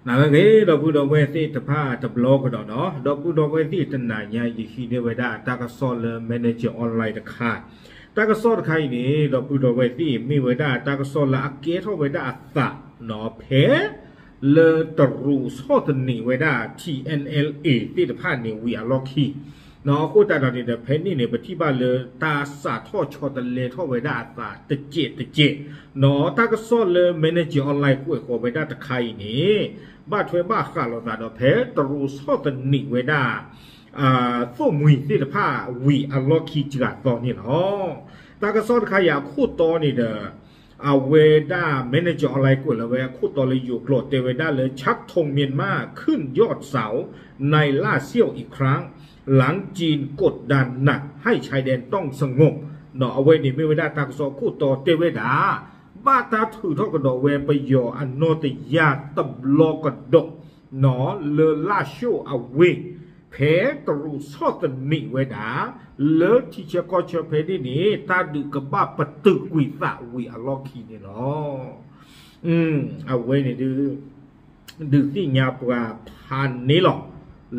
နဂ့ၤ ဒီပုၢ်ဒီဝဲၢ်သ့ၣ်တဖၣ်တဘျီကဒီးနီၤ, ဒီပုၢ်ဒီဝဲၢ်သ့ၣ်တနၤညါ ယဟံးန့ၢ်ဝဲဒၣ်တၢ်ကစီၣ်လၢ Manager Online တခါ, တၢ်ကစီၣ်တခါအံၤန့ၣ် ဒီပုၢ်ဒီဝဲၢ်သ့ၣ် မ့ၢ်ဝဲဒၣ်တၢ်ကစီၣ်လၢအကဲထီၣ်ဝဲဒၣ်အသးနီၤ ဖဲ လၢတရူးဆီၣ်သနံးဝဲဒၣ် T N L A သ့ၣ်တဖၣ်န့ၣ် ဝံၤအလီၢ်ခံ နီၤ အဃိသတးဒီးန့ၣ်ဒီး ဖဲန့ၣ်န့ၣ် ပထံၣ်ဘၣ်လၢတၢ်စးထီၣ်ဆီတလဲထီၣ်ဝဲဒၣ်အသးတစဲးတစဲး နီၤ တၢ်ကစီၣ်လၢ Manager Online ကွဲးဃီၤဝဲဒၣ်တခါအံၤန့ၣ် ဘၣ်ထွဲဘၣ်ဃးလိာ်သးဒီး ဖဲတရူးဆီၣ်သနံးဝဲဒၣ် သိၣ်မှံၤသ့ၣ်တဖၣ် ဝံၤအလီၢ်ခံစှၤသီန့ၣ်လီၤ. တၢ်ကစီၣ်တခါအံၤအခိၣ်တီန့ၣ်ဒီး အဝဲဒၣ် Manager Online ကွဲးလီၤဝဲအခိၣ်တီလၢယိၤကျိာ် တဲဝဲဒၣ်လၢ ชักธงเมียนมาขึ้นยอดเสาในล่าเสี้ยวอีกครั้ง หลังจีนกดดันหนักให้ชายแดนต้องสงบ နီၤ အဝဲန့ၣ်မ့ၢ်ဝဲဒၣ်တၢ်ကစီၣ်ခိၣ်တီတဲဝဲဒၣ် ဘၣ်တၢ်ထုးထီၣ်ကဒီးဝဲပယီၤအနီၢ်တယၢ်တဘျီကဒီး နီၤ လၢလၢ်ၡိၣ်အဝ့ၢ် ဖဲတရူးဆီၣ်သနံးဝဲဒၣ် လၢထံဆၢကီၢ်ဆၢဖဲန့ၣ်န့ၣ် တၢ်ဒုးကဘၣ်ပတုာ်ကွံာ်သးဝံၤအလီၢ်ခံန့ၣ်လီၤ. အဝဲန့ၣ်ဒုး ဒုးသ့ၣ်ညါပှၤဖးန့ၣ်လီၤ.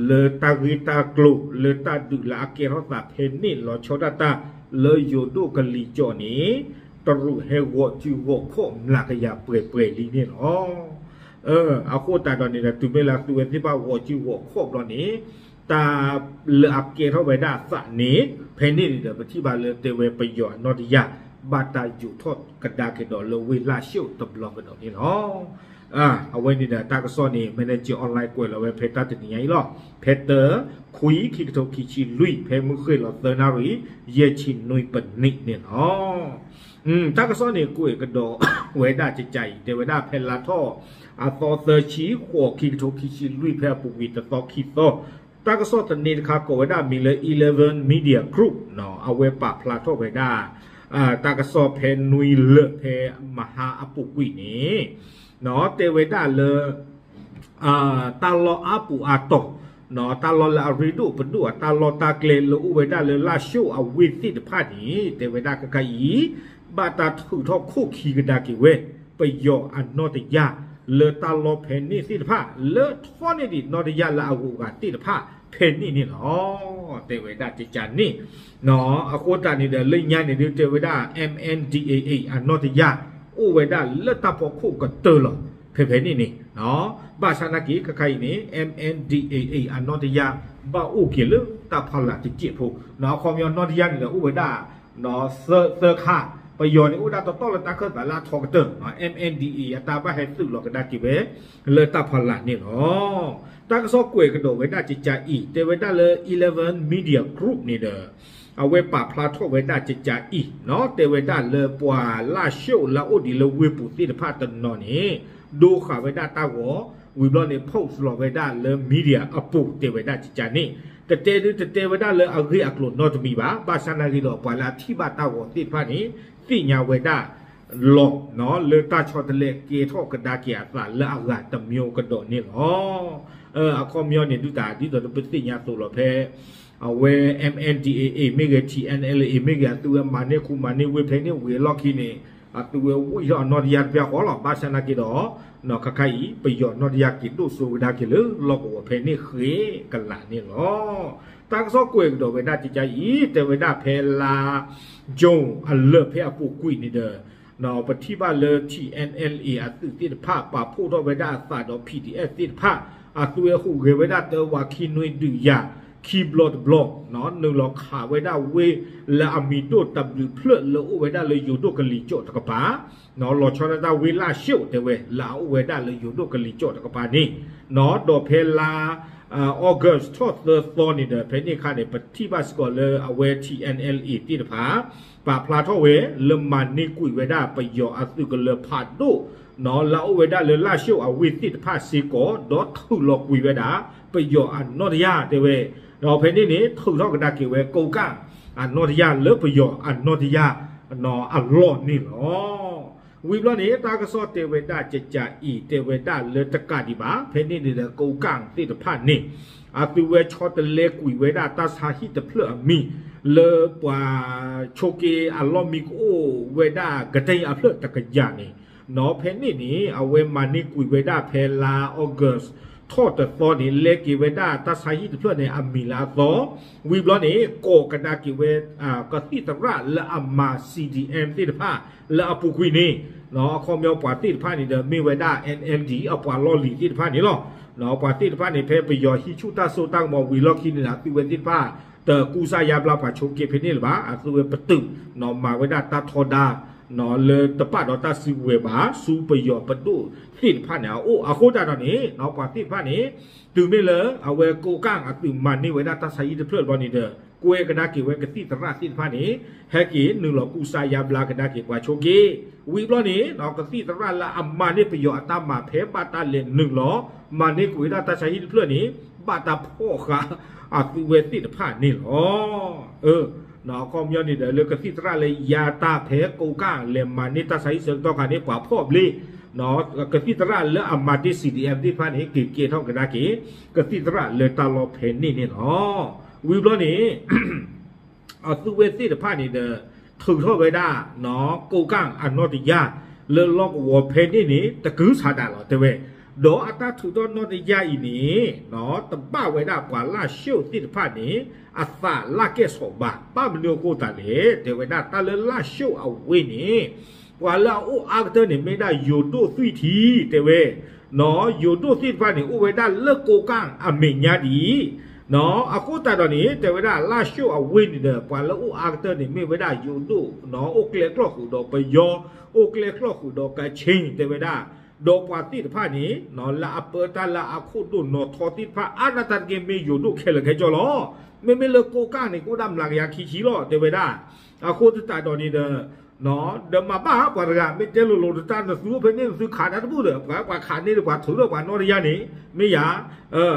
လၢတၢ်ဂ့ၢ်တၢ်ကျိၤ လၢတၢ်ဒုးလၢအကဲထီၣ်သးဖဲန့ၣ် လီၤဆီဒၣ်တၢ်လၢယိၤဒိၣ်ကလံၤစိးန့ၣ် တရူးဟဲဂီၤစုဂီၤခီၣ်မျးကယၤပှဲၤပှဲၤလံန့ၣ်လီၤ. အဃိသတးဒီးန့ၣ်ဒီး တုၤမ့ၢ်လၢအသုဝဲသ့ၣ်တဖၣ်ဂီၤစုဂီၤခီၣ်ဘျီန့ၣ် တၢ်လၢအကဲထီၣ်ဝဲဒၣ်အသးန့ၣ် ဖဲန့ၣ်န့ၣ်ဒီး ပထံၣ်ဘၣ်လၢတဲဝဲပယီၤအနီၢ်တယၢ် ဘၣ်တၢ်ယိးထီၣ်ကဒါက့ၤဒီးလၢဝ့ၢ်လၢ်ၡိၣ်တဘျီကဒီးန့ၣ်လီၤ. အဝဲန့ၣ်ဒီးတၢ်ကစီၣ်န့ၣ် Manager Online ကွဲးလီၤဝဲဖဲတၢ်တနံၤညါအံၤလီၤ. ဖဲတၢ ခွံခံကထိခံဆံလွံၢ် ဖဲမုၢ်ဃ့ၢ်လီၤသၢနၣ်ရံၣ် ယဲၢ်ဆံနွံပနံးန့ၣ်လီၤ. တၢ်ကစီၣ်န့ၣ်ကွဲးကဒီးဝဲဒၣ်ကကးအံၤ တဲဝဲဒၣ်ဖဲလါထီၣ် အသီသၢဆံ ဃိးခံကထိခံဆံလွံၢ် ဖဲအပူၤကွံာ်တသီခံသီ တၢ်ကစီၣ်သန့တခါကိးဝဲဒၣ်မံၤလၢ Eleven Media Group နီၤ အဝဲပာ်ဖျါထီၣ်ဝဲဒၣ် တၢ်ကစီၣ်ဖဲနွံလၢာ်ဖဲမဟါအပူၤကွံာ်န့ၣ် နီၤ တဲဝဲဒၣ်လၢ တၢ်လီၢ်အါပူၤအါတီၤ နီၤ တၢ်လီၢ်လၢအရ့ဒိၣ်ပဒိၣ် တၢ်လီၢ်တၢ်ကျဲလၢအိၣ်ဝဲဒၣ်လၢလၢ်ၡိၣ်အဝ့ၢ်သ့ၣ်တဖၣ်န့ၣ် တဲဝဲဒၣ်ခဲခါအံၤ ဘၣ်တၢ်ထုးထီၣ်ခိၣ်ခံကဒါက့ၤဝဲ ပယီၤအနီၢ်တယၢ် လၢတၢ်လီၢ်ဖဲန့ၣ်သ့ၣ်တဖၣ် လၢထီန့ၢ်ဒံးနီၢ်တယၢ်လၢအဂုၤအဂၤသ့ၣ်တဖၣ် ဖဲန့ၣ်န့ၣ်လီၤ. တဲဝဲဒၣ်ကကးန့ၣ် နီၤ အဃိသတးန့ၣ်ဒီး လၢညါန့ၣ်ဒုးတဲဝဲဒၣ် M N D A A အနီၢ်တယၢ် အိၣ်ဝဲဒၣ်လၢတၢ်ဖီခိၣ်ကတၢၢ်လီၤ ဖဲဖဲန့ၣ်န့ၣ် ဘၣ်ဆၣ်နာ်က့ ခဲခါအံၤန့ၣ် M N D A A အနီၢ်တယၢ် ဘၣ်အိၣ်က့ၤလၢတၢ်ဖီလာ်တစဲးဖိ နီၤ အခီပညီနီၢ်တယၢ်န့ၣ်ဒီး အိၣ်ဝဲဒၣ် သၢခါ ပယီၤန့ၣ်အိၣ်ဒၣ်တတီၢ်လၢတၢ်ခၢၣ်သးလၢအထီကတၢၢ် M N D A A အတၢ်ဘၣ်ဟဲသုးလီၤကဒါက့ၤဝဲ လၢတၢ်ဖီလာ်န့ၣ်လီၤ. တၢ်ကစီၣ်ကွဲးကဒီးဝဲဒၣ်ကကးအံၤ တဲဝဲဒၣ်လၢ Eleven Media Group န့ၣ်ဒီး အဝဲပာ်ဖျါထီၣ်ဝဲဒၣ်ကကးအံၤ နီၤ တဲဝဲဒၣ်လၢပှၤလၢ်ၡိၣ်လၢအအိၣ်ဒံးလၢဝ့ၢ်ပူၤသ့ၣ်တဖၣ်တနီၤန့ၣ် ဒိဃာ်ဝဲဒၣ်တၢ်ဂီၤ ဝံၤဘျီန့ၣ် post လီၤဝဲဒၣ်လၢ media အပူၤ တဲဝဲဒၣ်ကကးန့ၣ် တတဲဒုးတတဲဝဲဒၣ်လၢအဂ့ၢ်အကျိၤနီတမံၤဘၣ် ဘၣ်ဆၣ်နာ်က့ဒီး ပှၤလၢအထံၣ်ဘၣ်တၢ်ဂီၤသ့ၣ်တဖၣ်န့ၣ် သ့ၣ်ညါဝဲဒၣ်လီၤ နီၤ လၢတၢ်ဆီတလဲကဲထီၣ်ကဒါက့ၤအသးလၢအဂၤတမံၤကဒီးန့ၣ်လီၤ. အခီပညီန့ၣ် ဒုးတၢ်ဒ်သိးဒီးပသ့ၣ်ညါသိးလီၤဖဲ အဝဲ M N D A A မ့ၢ်ဂ့ၤ T N L A မ့ၢ်ဂ့ၤ အသုဝဲမၤန့ၢ်ခူမၤန့ၢ်ဝ့ၢ်ဖဲန့ၣ်ဝံၤအလီၢ်ခံန့ၣ် အသုဝဲဝံၣ်ထီၣ်အနီၢ်တယၢ်တပျၢ်ဃီလီၤ. ဘၣ်ဆၣ်နာ်က့ဒီး ခဲခါအံၤ ပယီၤနီၢ်တယၢ်က့ၤဒိၣ်စိဝဲဒၣ်က့ၤလၢလီၢ်ကဝီၤဖဲန့ၣ်ဃ့ကလာ်န့ၣ်လီၤ. တၢ်ကစီၣ်ကွဲးကဒီးဝဲဒၣ်ကကအံၤ တဲဝဲဒၣ်ဖဲလါ June အလၢာ်ဖဲအပူၤကွံာ်န့ၣ်ဒီး ပထံၣ်ဘၣ်လၢ T N L A အသုးသ့ၣ်တဖၣ် ပာ်ဖှိၣ်ထီၣ်ဝဲဒၣ်အသးဒီး P D F သ့ၣ်တဖၣ် အသုဝဲဟူးဂဲၤဝဲဒၣ်တၢဝးခံနွံဒုးယၤ ခံဘျီတဘျီ နုာ်လီၤခးဝဲဒၣ်ဝ့ၢ်လၢအမံၤဒိၣ်တဘျုးဖျၢၣ်လၢအိၣ်ဝဲဒၣ်လၢယိၤဒိၣ်ကလံၤစိးတကပၤ လီၤဆီဒၣ်တၢ်ဝ့ၢ်လၢ်ၡိၣ်တဲဝဲ လၢအအိၣ်ဝဲဒၣ်လၢယိၤဒိၣ်ကလံၤစိးတကပၤန့ၣ် ဒီးဖဲလါ August ထီၣ်သၢသီန့ၣ်ဒီး ဖဲန့ၣ်အခါန့ၣ် ပထံၣ်ဘၣ်စ့ၢ်ကီးလၢအဝဲ T N L A သ့ၣ်တဖၣ် ပာ်ဖျါထီၣ်ဝဲ လၢမၤန့ၢ်ကွံာ်ဝဲဒၣ်ပယီၤအသုးကလၢၤဖးဒိၣ် လၢအအိၣ်ဝဲဒၣ်လၢလၢ်ၡိၣ်အဝ့ၢ်သ့ၣ်တဖၣ်စ့ၢ်ကီး ဒီးထုးလီၤကွံာ်ဝဲဒၣ် ပယီၤအနီၢ်တယၢ်တဲဝဲ ဒီးဖဲန့ၣ်န့ၣ် ထုးထီၣ်ကဒါက့ၤဝဲ ကိးကၣ်အနီၢ်တယၢ်လၢပယီၤအနီၢ်တယၢ် အလီၢ်န့ၣ်လီၤ. ဝံၤဘျီန့ၣ် တၢ်ကစီၣ်တဲဝဲဒၣ်ကကအံၤ တဲဝဲဒၣ်လၢတကးဒံးဘၣ် ဖဲန့ၣ်န့ၣ်ဒီး ကိးကၣ်သ့ၣ်တဖၣ်န့ၣ် အသုဝဲဆီတလဲကွံာ်ဝဲဒၣ်တၢ်ဆါဟံၣ်တဖျၢၣ်အမံၤ လၢပှၤဆိးက့အလီၢ်မံကအိၣ်ဝဲဒၣ်ကတၢၢ်အဖျၢၣ်တကယၤန့ၣ် ဖဲန့ၣ်န့ၣ် အဝဲမၤန့ၢ်ကွံာ်ဝဲဒၣ်ဖဲလါ August ထီၣ်တသီန့ၣ် လဲက့ၤဝဲဒၣ်တၢ်ဆါဟံၣ်တဖျၢၣ်န့ၣ် အမံၤလၢအသီ, ဝံၤဘျီန့ၣ် ကိးကဒါက့ၤဝဲ ကသံၣ်သရၣ်လၢအမၤ C D M သ့ၣ်တဖၣ် လၢအပူၤကွံာ်န့ၣ် အခီပညီပှၤသ့ၣ်တဖၣ်န့ၣ်ဒီး မ့ၢ်ဝဲဒၣ် N L D အပှၤလီၢ်လံၤသ့ၣ်တဖၣ်န့ၣ်လီၤ. ပှၤသ့ၣ်တဖၣ်န့ၣ် ဖဲပယီၤဟံးဆူၣ်တၢ်စိတၢ်ကမီၤဝံၤလီၢ်ခံန့ၣ် အသုဝဲသ့ၣ်တဖၣ် တကူစါယါဘျါပှၤဆိးက့ဖဲန့ၣ်လၢၤဘၣ်. အသုဝဲပတုာ် မၤဝဲဒၣ်တၢ်ထီဒါ လၢတပာ်ဒီးတၢ်စုကဝဲၤဘၣ် ဆူပယီၤပဒိၣ်သ့ၣ်တဖၣ်န့ၣ်အအိၣ်. အဃိသတးဒီးန့ၣ် ပှၤသ့ၣ်တဖၣ်န့ၣ် တုၤမ့ၢ်လၢအဝဲကိးကၣ်အသုးမၤန့ၢ်ဝဲဒၣ်တၢ်ဆါဟံၣ်တဖျၢၣ်ဘျီန့ၣ်ဒီး ကွဲကဒါက့ၤဝဲကသံၣ်သရၣ်သ့ၣ်တဖၣ်န့ၣ် ဟဲက့ၤနုာ်လီၤကူစါယါဘျါကဒါက့ၤပှၤဆိးက့. ဝံၤဘျီန့ၣ် ကသံၣ်သရၣ်လၢအမၤန့ၢ်ပယီၤအတၢ်မၤဖဲဘၣ်တၢ်လဲၤနုာ်လီၤ မၤန့ၢ်ကွံာ်ဝဲဒၣ်တၢ်ဆါဟံၣ်တဖျၢၣ်န့ၣ် ဘၣ်တၢ်ဖီၣ်ဃာ်အသုဝဲသ့ၣ်တဖၣ်န့ၣ်လီၤ. အခီပညီန့ၣ်ဒီး လၢကသံၣ်သရၣ်လၢယါတၢ်ဖဲကိးကၣ်လဲၤမၤန့ၢ်တၢ်ဆါဟံၣ်ဆၢကတီၢ်ခါန့ၣ် ပှၤဖီၣ်ဘျ့ ကသံၣ်သရၣ်လၢအမၤတ့ၢ် C D M သ့ၣ်တဖၣ်န့ၣ် က့ၤကဲထီၣ်ကဒါက့ၤ ကသံၣ်သရၣ်လၢတၢ်လီၢ်ဖဲန့ၣ်န့ၣ်လီၤ. ဝံၤဘျီန့ၣ် အသုဝဲသ့ၣ်တဖၣ်န့ၣ်ဒီး ထုးထီၣ်ဝဲဒၣ် ကိးကၣ်အနီၢ်တယၢ် လၢလီၢ်ကဝီၤဖဲန့ၣ်န့ၣ် တကုၤဆးဒးလီၤတဲဝဲ, ဒီးအတၢ်ထုးထီၣ်နီၢ်တယၢ်အံၤန့ၣ် တဘၣ်ဝဲဒၣ်ပှၤလၢၡိၣ်သ့ၣ်တဖၣ်န့ၣ် အသးလၢကဲၣ်ဆိးဘၣ်. ဘၣ်မနုၤအဃိသတးလဲၣ် တဲဝဲဒၣ်တၢ်လၢလၢၡိၣ်အဝ့ၢ်န့ၣ် ပှၤလၢအအိၣ်အါကတၢၢ်န့ၣ် မ့ၢ်ဒၣ်ယိၤဒိၣ်သွံၣ်ထံ တဲဝဲ ယိၤဒိၣ်သ့ၣ်တဖၣ်န့ၣ် အိၣ်ဝဲဒၣ်လၢကိးကၣ်အမဲာ်ညါဒ်အံၤ, အဃိသတးဒီးန့ၣ် တဲဝဲဒၣ်လၢၡိၣ်အဝ့ၢ်န့ၣ်ဒီး ပှၤလၢအိၣ်အါကတၢၢ်န့ၣ် မ့ၢ်ဝဲဒၣ်ယိၤဒိၣ် အိၣ်ကျဲကျီၢ်ဃုာ်ဒီးပယီၤ အိၣ်ကျဲကျီၢ်ဃုာ်ဒီးကခ့ၣ် တဲဝဲဒၣ်, ဒီးပှၤသ့ၣ်တဖၣ်န့ၣ် လၢအပၢတၢ်လၢအခိၣ်ဒိၣ်နီၤထီသ့ၣ်တဖၣ် အါဒၣ်တၢ်တက့ၢ် မ့ၢ်ယိၤဒိၣ်ခဲလၢာ်ခဲဆ့လီၤ. မ့မ့ၢ်လၢကိးကၣ်န့ၣ် ကအိၣ်ဒၣ်မျးကယၤခံဆံလီၤ တဲဝဲဒၣ်. အဃိသတးဒီးန့ၣ်ဒီး ဒီးမၤဘၣ်ပှၤတဂၤ မ့ၢ်တဲလိၤလိၤဒီးတၢ် နသုအိၣ်ဖဲန့ၣ် နသုခးတၢ်တဘူၣ်ဒီး ပှၤ ပှၤခးန့ၢ်ဒီးပှၤထုးထီၣ်ပှၤနီၢ်တယၢ်န့ၣ် မ့ၢ်ယၤ,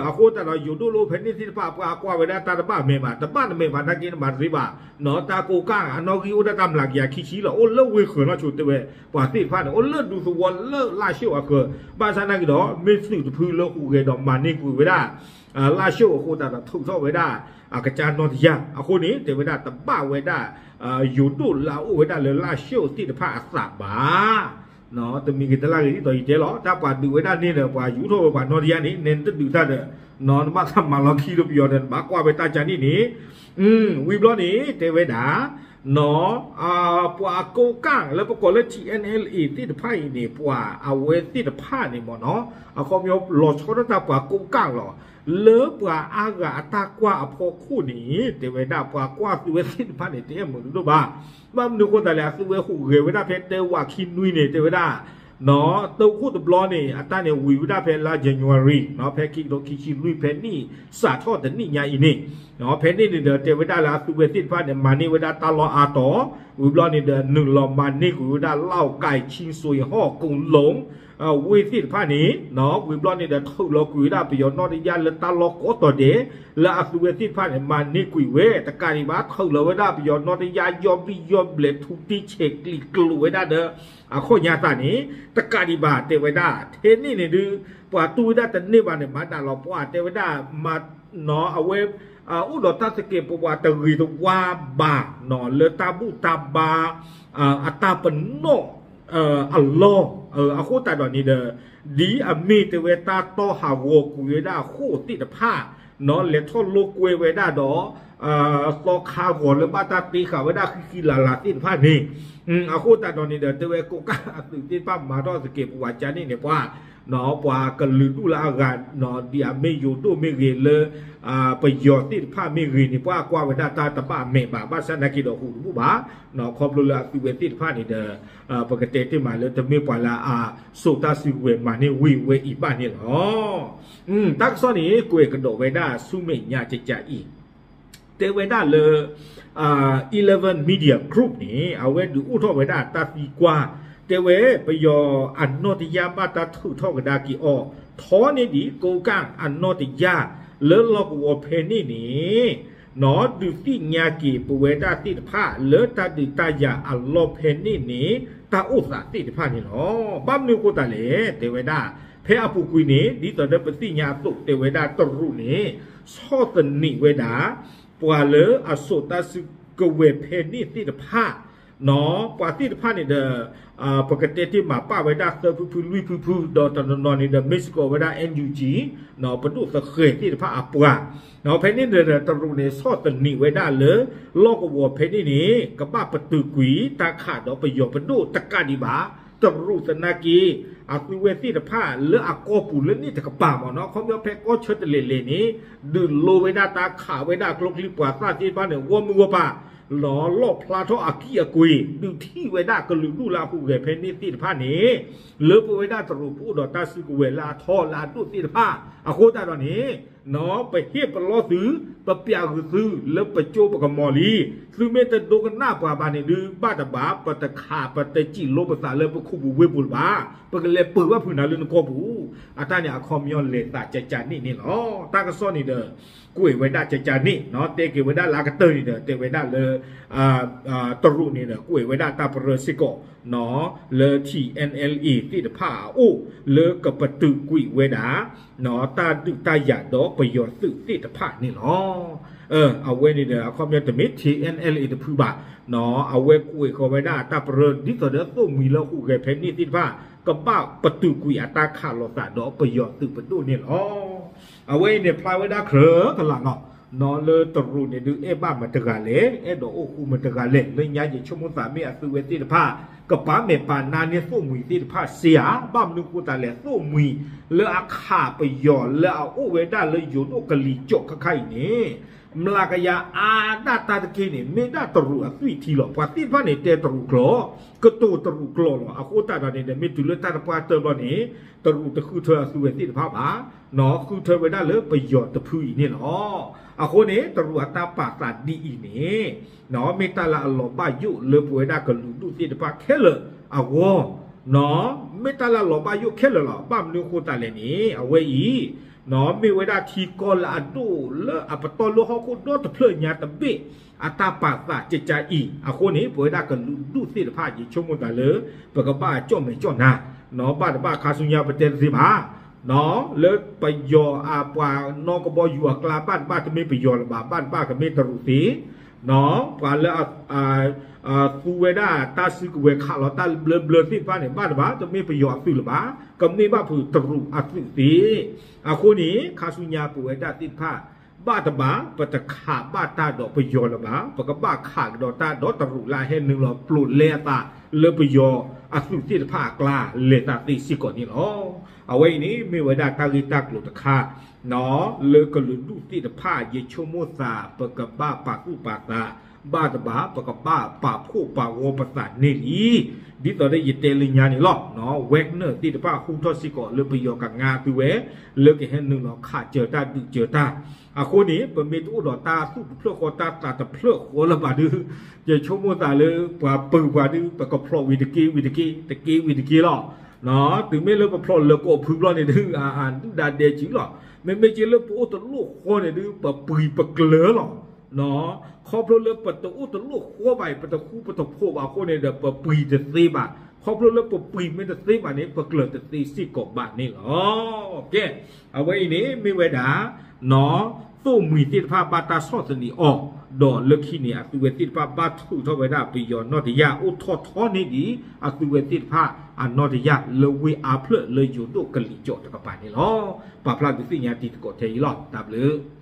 အဃိသတးဒီးယိၤဒိၣ်လၢအိၣ်ဖဲန့ၣ်သ့ၣ်တဖၣ် ပှၤကွၢ်ဝဲဒၣ်တၢ်တဘၣ်မဲာ်ဘၣ် တဘၣ်နမဲာ်ဘၣ်နာ်က့ နမၤတသ့ဘၣ်, တၢ်ကိးကၣ်အနီၣ်ဂံၢ်အိၣ်ဒၣ်တၢ်မျးကယၤခံဆံလီၤ အိၣ်လၢဝ့ၢ်ဃၢၤနီၢ်ဆိတဲဝဲ, ပှၤသ့ၣ်တဖၣ်န့ၣ် အိၣ်လၢဒူသဝီလၢလၢၡိၣ်အဃၢၤ, ဘၣ်ဆၣ်နာ်က့ဒီး မ့ၢ်သုးတဖုလၢဟူးဂဲၤဒီးမၤန့ၢ်ကွံာ်ဝဲဒၣ် လၢၡိၣ်အဃိသတးဒီးထုးထီၣ်ဝဲဒၣ် အကစၢ်နီၢ်တယၢ် အဃိန့ၣ် တဲဝဲဒၣ်တဘၣ်ဝဲဒၣ် ယိၤဒိၣ်လၢအအိၣ်ဝဲဒၣ်လၢလၢၡိၣ်သ့ၣ်တဖၣ်အသးဘၣ်. တမံၤဂ့ၤတလၢ်ဂ့ၤဒ်သိးယတဲလီၤ တၢ်ပှၤဒုးဝဲဒၣ်န့ၣ်ဒီး ပှၤယူးထီၣ်ဝဲပှၤနီၢ်တယၢ်န့ၣ် နဲနတဒုးတၢ်ဒီး နဘၣ်သးမၤလီၤခံဒီးပယီၤဒီး နဘၣ်ကွၢ်ဝဲတၢ်ကၢန့ၣ်န့ၣ်, ဝံၤဘျီန့ၣ် တဲဝဲဒၣ် ပှၤကိးကၣ်လၢပကိးလၢ T N L A သ့ၣ်တဖၣ်အံၤန့ၣ် ပှၤအဝဲသ့ၣ်တဖၣ်န့ၣ်မ့ၢ်နီၤ အခီပညီလီၤဆီဒၣ်တၢ်ပှၤကိးကၣ်လီၤ. လၢပှၤအါဂၤအတၢ်ကွၢ်အဖီခိၣ်န့ၣ် တဲဝဲဒၣ်ပှၤကွၢ်သုဝဲသ့ၣ်တဖၣ်န့ၣ် တအဲၣ်မုာ်ဒိၣ်ဘၣ်. ဘၣ်မနုၤအဃိသတးလဲၣ် အသုဝဲဟူးဂဲၤဝဲဒၣ်ဖဲတဲဝးခံနွံန့ၣ် တဲဝဲဒၣ် တခိၣ်တဘျီန့ၣ် အတၢ်န့ၣ်ဝံၤဝဲဒၣ်ဖဲလါ January ဖဲခံကထိခံဆံလွံၢ် ဖဲနံၣ်စးထီၣ်တနံၣ်ညါအံၤန့ၣ်, ဖဲန့ၣ်န့ၣ်ဒီး တဲဝဲဒၣ်လၢအသုဝဲသ့ၣ်တဖၣ်န့ၣ် မၤန့ၢ်ဝဲဒၣ်တၢ်လီၢ်အါတီၤ, ဝံၤဘျီန့ၣ်ဒီး နုာ်လီၤမၤန့ၢ်ကွံာ်ဝဲဒၣ် လီၢ်ကၢ် ခၠံၣ်စိဟီၣ် ကိၣ်လိၣ် ဝ့ၢ်သ့ၣ်တဖၣ်န့ၣ်, ဝံၤဘျီန့ၣ်ဒီး ထုးလီၤကွံာ်ဝဲဒၣ်ပယီၤနီၢ်တယၢ်လၢတၢ်လီၢ်ကိးတီၤဒဲး လၢအသုဝဲသ့ၣ်တဖၣ်န့ၣ် မၤန့ၢ်ကွံာ်ဝဲ တကးဒံးဘၣ် ထုးလီၤဝဲဒၣ်ပယီၤနီၢ်တယၢ် ယီၢ်ဘံၣ်ယီၢ်ဘျဲး ထူတံၢ်ဆဲးကျံးကျိးဝဲဒၣ်ဒီး အခီၣ်ညါသးန့ၣ် တကးဒံးဘၣ် တဲဝဲဒၣ် ထဲန့ၣ်န့ၣ်ဒုး ပှၤတူၢ်ဝဲဒၣ်တန့ၢ်ဘၣ်န့ၣ် မၤဒၣ်လီၤပှၢ် တဲဝဲဒၣ် မၤ အဝဲ အိၣ်ဒီးတၢ်သကဲးပဝးတဂ့ၤတဝါဘၣ် လၢတၢ်ဘူၣ်တၢ်ဘါ အတၢ်ပနီၣ် အလီၢ် အဃိသတးဒီးန့ၣ်ဒီး ဒ်အမ့ၢ်တဲဝဲတၢ်တီဟးဂီၤကွံာ်ဝဲဒၣ်အဃိၣ်သ့ၣ်တဖၣ် လဲၤထီၣ်လိာ်ကွဲဝဲဒၣ်ဒီး သီခါဂီၤလၢဘၣ်တၢ်တ့ဃာ်ဝဲဒၣ်ဃံဃံလၤလၤသ့ၣ်တဖၣ်န့ၣ်, အဃိသတးဒီးန့ၣ်ဒီး တဲဝဲကိးကၣ်အသုးသ့ၣ်တဖၣ်မၤထီၣ်သကဲးပဝးကၢန့ၣ်န့ၣ် ပှၤ ပှၤကလုာ်ဒူၣ်လၢအဂၤ ဒ်အမ့ၢ်ယိၤဒိၣ်မ့ၢ်ဂ့ၤလၢ ပယီၤသ့ၣ်တဖၣ်မ့ၢ်ဂ့ၤန့ၣ် ပှၤကွၢ်ဝဲဒၣ်တၢ်တဘၣ်မဲာ်ဘၣ် ဘၣ်ဆၣ်နာ်က့ဒီးဟူးတဘူၣ်ဘၣ် ခီဖျိလၢအသုဝဲသ့ၣ်တဖၣ်န့ၣ်ဒီး ပကတဲတ့ၢ်မးလၢတမ့ၢ်ပှၤလၢအစိာ်တၢ်စုကဝဲၤမၤန့ၢ်ဝံၤဝဲအံၤဘၣ်န့ၣ်လီၤ. တၢ်ကစီၣ်န့ၣ် ကွဲးကဒီးဝဲဒၣ်ဆူမဲာ်ညါကကးအံၤ တဲဝဲဒၣ်လၢ Eleven Media Group န့ၣ် အဝဲဒုးအိၣ်ထီၣ်ဝဲဒၣ်တၢ်သံကွၢ် တဲဝဲပယီၤအနီၢ်တယၢ်ဘၣ်တၢ်ထုးထီၣ်ကဒါက့ၤအီၤ ထီန့ၢ်ဒံးကိးကၣ်အနီၢ်တယၢ် လၢလီၢ်ကဝီၤဖဲန့ၣ်န့ၣ် ဒုးသ့ၣ်ညါက့ၤပဝဲဒၣ်သ့ၣ်တဖၣ် လၢတၢ်ဒုးတၢ်ယၤအလီၢ်ဖဲန့ၣ်န့ၣ် တၢ်အိၣ်သးသ့ၣ်တဖၣ်န့ၣ်လီၤ. ဘၣ်မနုၤအဃိသတးလဲၣ် တဲဝဲဒၣ် ဖဲအပူၤကွံာ်န့ၣ် ဒ်သိးဒီးပသ့ၣ်ညါအသိး တဲဝဲဒၣ်တရူးန့ၣ် ဆီၣ်သနံးဝဲဒၣ် ပှၤလၢအစိာ်တၢ်စုကဝဲၤဖဲန့ၣ်သ့ၣ်တဖၣ် ပှၤသ့ၣ်တဖၣ်န့ၣ်ဒီး ပကတဲတ့ၢ်မၤပာ်ဝဲဒၣ်သၢဖုဖုလွံၢ်ဖုဖု ဒီးတနီၤနီၤန့ၣ်ဒီး မ့ၢ်စ့ၢ်ကီးဝဲဒၣ် NUG ပဒိၣ်သဃဲၤသ့ၣ်တဖၣ်အပှၤ ဖဲန့ၣ်ဒီးတရူးန့ၣ်ဆီၣ်သနံးဝဲဒၣ်လၢ လီၢ်ကဝီၤဖဲန့ၣ်န့ၣ် ကဘၣ်ပတုာ်ကွံာ်တၢ်ခးဒီးပယီၤပဒိၣ်တကးဒံးဘၣ် တရူးသနာ်က့ အသုဝဲသ့ၣ်တဖၣ်လၢအကီၢ်ပူၤလၢန့ၣ်တကပၤမ့ၢ်နီၤ ခီပညီဖဲကီၢ်ဆၢတလဲၤလဲၤန့ၣ် ဒုးလိဝဲဒၣ်တၢ်ခးဝဲဒၣ်ကျိချံပှၤသၣ်သ့ၣ်တဖၣ်န့ၣ် ဂီၢ်မုၢ်ဂီၢ်ပၤ လီၣ်ဖျါထီၣ်အကံၢ်အကွ့ ဒုးထံၣ်ဝဲဒၣ်ကလုာ်ဒူၣ်လၢအဟူးဂဲၤဖဲန့ၣ်သ့ၣ်တဖၣ်န့ၣ် လၢပဝဲဒၣ်တရူးပအိၣ်ဒီးတၢ်စုကဝဲၤလၢအထီလၢအဒိၣ်သ့ၣ်တဖၣ် အဃိသတးဒီးန့ၣ် ပဟ့ၣ်ပလီၢ်သု ပပျးဂုာ်သုလၢပကၠိပကမီၤလံ သုမ့ၢ်တဒိကနၣ်ပှၤဘၣ်န့ၣ်ဒုး ဘၣ်တဘၣ် ပတခးပတစံးလိပသးလၢပခိၣ်ပူၤဝ့ၢ်ပူၤလၢၤဘၣ် ပကလဲၤပၢၤဘၣ်ဖုးနၤလၢနကီၢ်ပူၤ အတၢ်န့ၣ်အခီပညီလဲၤသးကကန့ၣ်န့ၣ်လီၤ တၢ်ကစီၣ်န့ၣ်ဒီး ကွဲးဝဲဒၣ်ကကန့ၣ် တဲက့ၤဝဲဒၣ်လၢအကတၢၢ်န့ၣ်ဒီး တဲဝဲဒၣ်လၢ တရူးန့ၣ်ဒီး ကွဲးဝဲဒၣ်တၢ်ပရၢစ့ၢ်ကီး လၢ ထံ NLA သ့ၣ်တဖၣ်အအိၣ် လၢကပတုာ်ကွံာ်ဝဲဒၣ် တၢ်ဒုးတၢ်ယၤဒီးပယီၤသုးသ့ၣ်တဖၣ်န့ၣ်လီၤ. အဝဲန့ၣ်ဒီး အခီပညီတမ့ၢ် ထံ NLA တဖုဘၣ် အဝဲကွဲးဃီၤဝဲဒၣ်တၢ်ပရၢ ဒ်သိးဒီးသိၣ်မှံၤလၢဟူးဂဲၤဖဲန့ၣ်သ့ၣ်တဖၣ် ကဘၣ်ပတုာ်ကွံာ်အတၢ်ခးလိာ်သးဒီးပယီၤသုးပဒိၣ်န့ၣ်လီၤ. အဝဲအံၤန့ၣ်ဖျါဝဲဒၣ်ချၢကလာ်လီၤ. လၢတရူးန့ၣ်ဒုးအဲၣ်ဘၣ်မတဂၤလဲၣ် အဲၣ်ဒိးအိၣ်ဃူမတဂၤလဲၣ် လၢညါယဆိကမိၣ်သးမ့ၢ်အသုဝဲသ့ၣ်တဖၣ် ကပာ်မဲာ်ပာ်နါန့ၢ်သိၣ်မှံၤသ့ၣ်တဖၣ်စ့ဧါ ဘၣ်မနုၤဃိသတးလဲၣ် သိၣ်မှံၤလၢအခးပယီၤလၢအအိၣ်ဝဲဒၣ်လၢယိၤဒိၣ်ကလံၤစိးခါခါအံၤန့ၣ် မျးကယၤအါဒၣ်တၢ်တက့ၢ်န့ၣ် မ့ၢ်ဒၣ်တရူးအသွံၣ်ထံလီၤ. ပှၤသ့ၣ်တဖၣ်န့ၣ် တဲတရူးကျိာ် ကတိၤတရူးကျိာ်လီၤ. အဃိသတးဒီးန့ၣ်ဒီး မ့ၢ်တုၤလၢတၢ်တပှၢ်တၢၢ်ဘျီန့ၣ် တရူးတဃုထၢအသုဝဲသ့ၣ်တဖၣ်ဘၣ်, ဃုထၢဝဲဒၣ်လၢပယီၤတဖုအံၤန့ၣ်လီၤ. အဃိန့ၣ် တရူးအတၢ်ပာ်သးဒ်အံၤန့ၣ် မ့ၢ်တၢ်လၢအလီၤဘၣ်ယိၣ်လၢပဝဲဒၣ်ကလုာ်ဒူၣ်သ့ၣ်တဖၣ်ခဲလၢာ်အဂီၢ်, မ့ၢ်တၢ်လၢအလီၤဘၣ်ယိၣ်ခဲလၢာ်လီၤ. ဘၣ်မနုၤအဃိသတးလဲၣ်န့ၣ် အဝဲအံၤ မ့ၢ်ဝဲဒၣ်ထံကီၢ်လၢအဒိၣ်လၢအပတီၢ်လၢဟီၣ်ခိၣ်ဒီတဖျၢၣ်ညါတဘ့ၣ် အတၢ်ပာ်သးကကါအံၤ, အဃိန့ၣ် ပဝဲဒၣ်ကလုာ်ဒူၣ်သ့ၣ်တဖၣ် ယဆိကမိၣ်သးလၢ ပကဘၣ်ကၠီၣ်မဲာ်ကၠီၣ်နါ, ဘၣ်တဘၣ်ခါဆူညါပတဲတသ့ဘၣ်, လၢပယီၤအပှၤနီၢ်ကဘီယူၤအကျါ ဘၣ်တဘၣ်တမ့ၢ်ပယီၤလၢၤဘၣ်, ဘၣ်တဘၣ်ကမ့ၢ်တရူးသ့, ပှၤလၢ သူဝဲဒၣ်တၢ်စုကဝဲၤခးလီၤတၢ်ဘျၢဘျၢသ့ၣ်တဖၣ်န့ၣ် ဘၣ်တဘၣ်တမ့ၢ်ပယီၤအသုးလၢၤဘၣ်, ကမ့ၢ်ဘၣ်ဖုးတရူးအသုးသ့. အဃိန့ၣ် ခါဆူညါပဝဲဒၣ်သ့ၣ်တဖၣ် ဘၣ်တဘၣ် ပတခးဘၣ်တၢ်ဒီးပယီၤလၢၤဘၣ်, ပကဘၣ်ခးကဒီးတၢ်ဒီးတရူးလၢအဟဲနုာ်လီၤပျိးလဲအသးလၢပယီၤအသုးသ့ၣ်တဖၣ်အကျါ လဲၤသးသ့စ့ၢ်ကီးန့ၣ်လီၤ. အဝဲအံၤန့ၣ် မ့ၢ်ဝဲဒၣ်တၢ်ဂ့ၢ်တၢ်ကျိၤတခါ လၢကလုာ်ဒူၣ်သ့ၣ်တဖၣ် ယဆိကမိၣ်သး ပကဘၣ်ပာ်သူၣ်ပာ်သး, ဘၣ်တဘၣ် ပကဘၣ်ပာ်ဖှိၣ်ပာ်ဂီၢ်ပသးန့ၢ်လံ. ဒ်သိးဒီးယတဲလၢညါန့ၣ်လီၤ, Wagner သ့ၣ်တဖၣ်ဟူထီၣ်စ့ၢ်ကီးလၢပယီၤကငါအသုဝဲ လၢကဟဲနုာ်လီၤခးစၢၤတၢ်ဒုးစၢၤတၢ်, အဃိန့ၣ် ပမ့ၢ်တအိၣ်ဒီးတၢ်သူၣ်တဖျၢၣ်ဃီတၢ်သးတဖျၢၣ်ဃီလၢၤဘၣ်ဒီး ယဆိကမိၣ်သးလၢပှၤပၢၤပှၤဒီး ပကဖျိးဝံၤတက့ၢ်ဝံၤတက့ၢ် တက့ၢ်ဝံၤတက့ၢ်လီၤ. တုၤမ့ၢ်လၢပဖျိးလၢကီၢ်ဖုဘျီန့ၣ်ဒုး အဒုၣ်ဒါဒဲကံလီၤ. မ့မ့ၢ်က့လၢပအိၣ်တလိၣ်ဃီန့ၣ်ဒုး ပပှံၤပကျၢၤလီၤ. ခီဖျိလၢပတအိၣ်တလိၣ်ဃီဘၣ်အံၤ ပတဃူပတဖိးဘၣ်အဃိန့ၣ်ဒီး ပပှံၤတသ့ဘၣ်. ခီဖျိလၢပပှံၤမ့ၢ်တသ့ဘၣ်န့ၣ် ပကျၢၤတသ့စ့ၢ်ကီးဘၣ်န့ၣ်လီၤ. ကဲ, အဝဲအံၤန့ၣ်မ့ၢ်ဝဲဒၣ် သိၣ်မှံၤသ့ၣ်တဖၣ်ဘၣ်တၢ်ဆီၣ်သနံးအီၤ, ဒီးလၢခံန့ၣ် အသုဝဲသ့ၣ်တဖၣ်ဘၣ်ထုးထီၣ်ဝဲဒၣ်ပယီၤနီၢ်တယၢ် အိၣ်ထီၣ်ထီန့ၢ်ဒံး အသုဝဲသ့ၣ်တဖၣ်အနီၢ်တယၢ်လၢဝ့ၢ်အါဖျၢၣ်လၢယိၤဒိၣ်ကလံၤစိးတကပၤန့ၣ်လီၤ. ပာ်ဖျါဒုးသ့ၣ်ညါတံၤသကိးထဲအံၤလီၤ. တၢ်ဘျုး